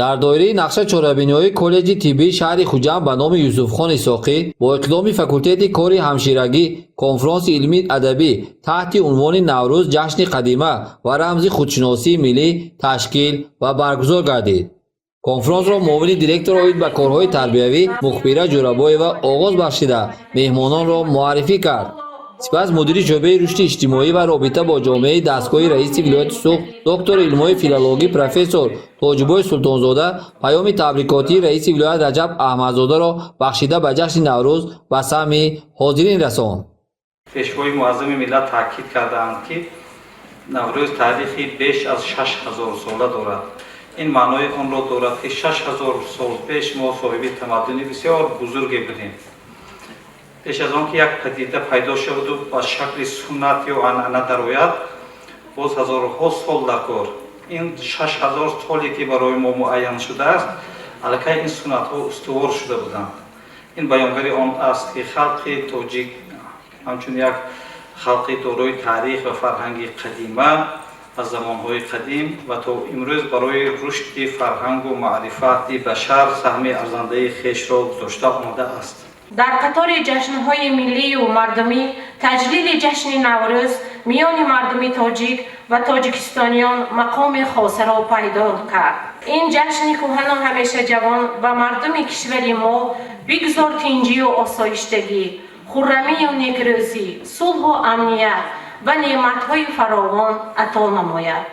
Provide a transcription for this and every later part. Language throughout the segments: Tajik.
Дар доираи нақша чорабиниҳои коллеҷи тиббии шаҳри Хуҷанд ба номи Юсуфхон Исоқӣ бо иқдоми факултети кори ҳамширагӣ конфронси илмии адабӣ таҳти унвони «Наврӯз: ҷашни қадима ва рамзи худшиносии миллӣ» ташкил ва баргузор гардид. Конфронсро муовини директор оид ба корҳои тарбиявӣ Мухбира Ҷӯрабоева оғоз бахшида, меҳмононро муаррифӣ кард. Сипас мудири шӯъбаи рушди иҷтимоӣ ва робита бо ҷомеаи дастгоҳи раиси вилояти Суғд, доктори илмҳои филологӣ, профессор Тоҷибой Султонзода паёми табрикотии раиси вилоят Раҷаб Аҳмадзодаро бахшида ба ҷашни Наврӯз ба самъи ҳозирин расонд. Пешвои муаззами миллат таъкид кардаанд, ки Наврӯз таърихи беш аз 6000 сола дорад. Ин маънои онро дорад, ки 6000 сол пеш мо соҳиби тамаддуни бисёр бузурге будем. Пеш аз он ки як падида пайдо шаваду ба шакли суннат ё анъана дарояд, боз ҳазорҳо сол дар кор. Ин 6000 соле, ки барои мо муайян шудааст, аллакай ин суннатҳо устувор шуда буданд. Ин баёнгари он аст, ки халқи тоҷик ҳамчун як халқи дорои таърих ва фарҳанги қадима аз замонҳои қадим ва то имрӯз барои рушди фарҳангу маърифати башар саҳми арзандаи хешро гузошта омадааст. Дар қатори ҷашнҳои миллию мардумӣ таҷлили ҷашни Наврӯз миёни мардуми тоҷик ва тоҷикистониён мақоми хосаро пайдо кард. Ин ҷашни кӯҳану ҳамешаҷавон ба мардуми кишвари мо бигзор тинҷию осоиштагӣ, хуррамию некрӯзӣ, сулҳу амният ва неъматҳои фаровон ато намояд.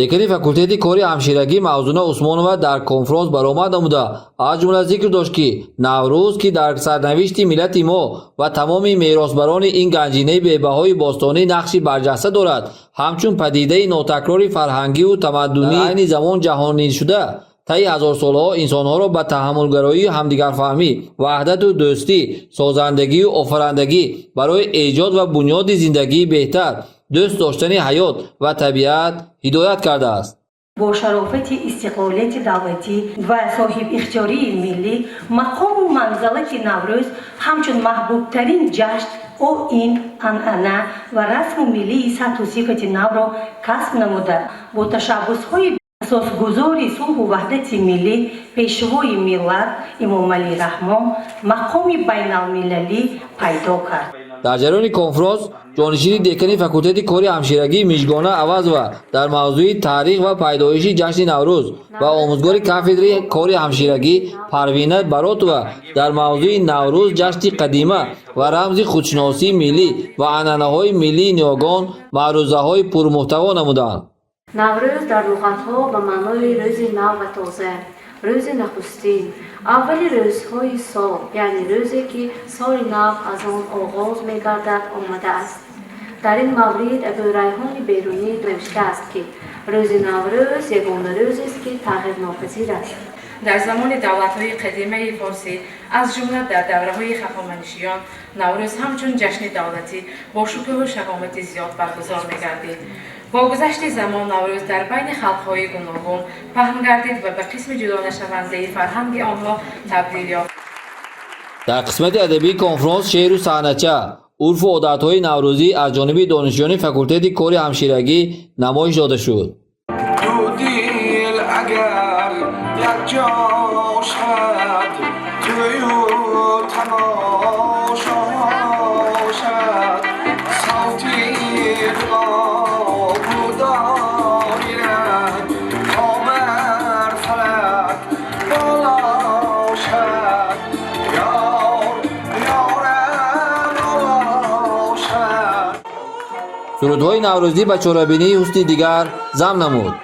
Декани факултети кори ҳамширагӣ Мавзуна Усмонова дар конфронс баромад намуда, аз ҷумла зикр дошт, ки Наврӯз, ки дар сарнавишти миллати мо ва тамоми меросбарони ин ганҷинаи бебаҳои бостонӣ нақши барҷаста дорад, ҳамчун падидаи нотакрори фарҳангиву тамаддунӣ, айни замон ҷаҳонишуда, таи ҳазорсолаҳо инсонҳоро ба таҳаммулгароию ҳамдигарфаҳмӣ, ваҳдату дӯстӣ, созандагию офарандагӣ барои эҷод ва бунёди зиндагии беҳтар, дӯст доштани ҳаёт ва табиат ҳидоят кардааст. Бо шарофати истиқлолияти давлатӣ ва соҳибихтиёрии миллӣ мақому манзалати Наврӯз ҳамчун маҳбубтарин ҷашн, оин, анъана ва расму миллии сатҳу сифати навро касб намуда, бо ташаббусҳои асосгузори сулҳу ваҳдати миллӣ, Пешвои миллат Эмомалӣ Раҳмон мақоми байналмилалӣ пайдо кард. Дар ҷараёни конфронс ҷонишини декани факултети кори ҳамширагӣ Мижгона Авазова дар мавзӯи «Таърих ва пайдоиши ҷашни Наврӯз» ва омӯзгори кафедраи кори ҳамширагӣ Парвина Баротова дар мавзӯи «Наврӯз: ҷашни қадима ва рамзи худшиносии миллӣ ва анъанаҳои миллии ниёгон» маърузаҳои пурмуҳтаво намуданд. Наврӯз дар луғатҳо ба маънои рӯзи нав ва тоза, рӯзи нахустин, аввали рӯзҳои сол, яъне рӯзе, ки соли нав аз он оғоз мегардад, омадааст. Дар ин маврид Абӯрайҳони Берунӣ навиштааст, ки рӯзи Наврӯз ягона рӯзест, ки тағйирнопазир аст. Дар замони давлатҳои қадимаи форсӣ, аз ҷумла дар давраҳои Ҳахоманишиён, Наврӯз ҳамчун ҷашни давлатӣ бо шукӯҳу шаҳомати зиёд баргузор мегардид. Бо гузашти замон Наврӯз дар байни халқҳои гуногун паҳн гардид ва ба қисми ҷудонашавандаи фарҳанги онҳо табдил ёфт. Дар қисмати адабии конфронс шеъру саҳнача, урфу одатҳои наврӯзӣ аз ҷониби донишҷӯёни факултети кори ҳамширагӣ намоиш дода шуд. Ду дил агар якҷо шавад, тӯю тамошо шавад, савти рубобу доира то бар фалак боло шавад, ёр ёрам боло шавад. Сурудҳои наврӯзӣ ба чорабинии ҳусни дигар зам намуд.